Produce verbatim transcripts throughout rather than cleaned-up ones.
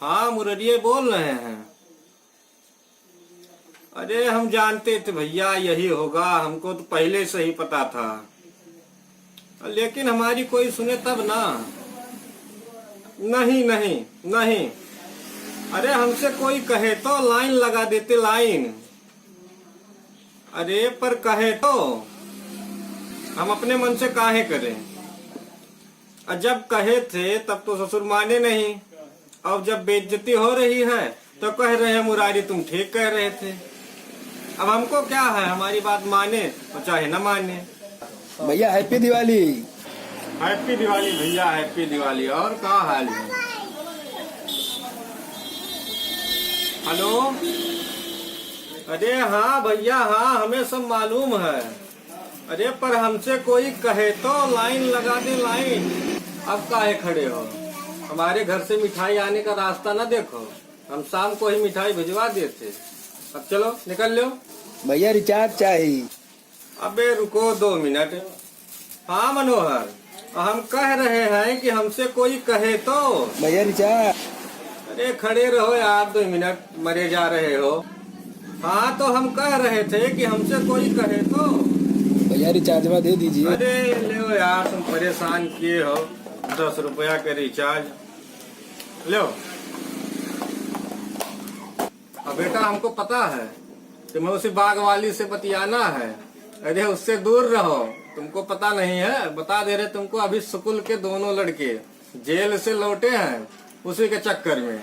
हाँ, मुररिये बोल रहे हैं। अरे, हम जानते थे भैया यही होगा, हमको तो पहले से ही पता था, लेकिन हमारी कोई सुने तब ना। नहीं, नहीं, नहीं। अरे, हमसे कोई कहे तो लाइन लगा देते, लाइन। अरे, पर कहे तो हम अपने मन से काहे करें? और जब कहे थे तब तो ससुर माने नहीं, अब जब बेइज्जती हो रही है तो कह रहे हैं, "मुरारी, तुम ठीक कह रहे थे।" अब हमको क्या है, हमारी बात माने और चाहे न माने। भैया, हैप्पी दिवाली। हैप्पी दिवाली भैया, हैप्पी दिवाली। और का हाल है? हेलो, अरे हाँ भैया, हाँ, हमें सब मालूम है। अरे, पर हमसे कोई कहे तो लाइन लगा दे, लाइन। अब काहे खड़े हो? हमारे घर से मिठाई आने का रास्ता ना देखो, हम शाम को ही मिठाई भिजवा देते। अब चलो, निकल लो। भैया, रिचार्ज चाही। अबे, रुको दो मिनट। हाँ मनोहर, हम कह रहे हैं कि हमसे कोई कहे तो। भैया, रिचार्ज। अरे, खड़े रहो यार, दो मिनट, मरे जा रहे हो। हाँ, तो हम कह रहे थे कि हमसे कोई कहे तो। भैया, रिचार्जवा दे दीजिए। अरे, लो यार, तुम परेशान किए हो, दस रुपया का रिचार्ज लो। अब बेटा, हमको पता है तुम्हें उसी बाग वाली से बतियाना है। अरे, उससे दूर रहो, तुमको पता नहीं है, बता दे रहे तुमको, अभी स्कूल के दोनों लड़के जेल से लौटे हैं, उसी के चक्कर में।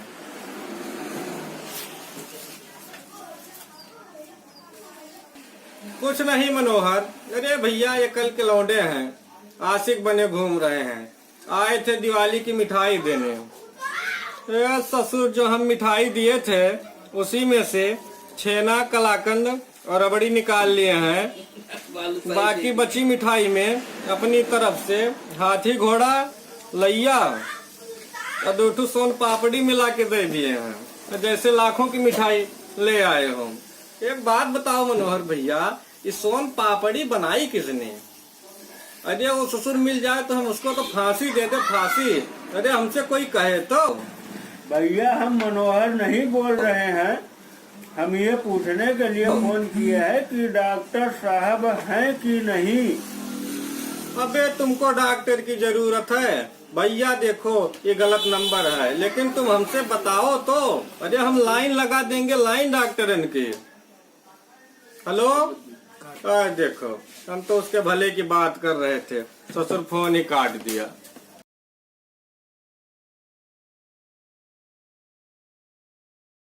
कुछ नहीं मनोहर, अरे भैया, ये कल के लौंडे हैं, आशिक बने घूम रहे हैं, आए थे दिवाली की मिठाई देने। ए ससुर, जो हम मिठाई दिए थे, उसी में से छेना, कलाकंद और रबड़ी निकाल लिए हैं। बाकी बची मिठाई में अपनी तरफ से हाथी घोड़ा, लैया और दो ठो सोन पापड़ी मिला के दे दिए हैं, जैसे लाखों की मिठाई ले आए हो। एक बात बताओ मनोहर भैया, ये सोन पापड़ी बनाई किसने? अरे, वो ससुर मिल जाए तो हम उसको तो फांसी दे दे, फांसी। अरे, हमसे कोई कहे तो। भैया, हम मनोहर नहीं बोल रहे हैं, हम ये पूछने के लिए फोन किए हैं कि डॉक्टर साहब हैं कि नहीं। अबे, तुमको डॉक्टर की जरूरत है? भैया, देखो, ये गलत नंबर है, लेकिन तुम हमसे बताओ तो। अरे, हम लाइन लगा देंगे, लाइन डॉक्टरन की। हेलो, आ, देखो, हम तो उसके भले की बात कर रहे थे, ससुर फोन ही काट दिया।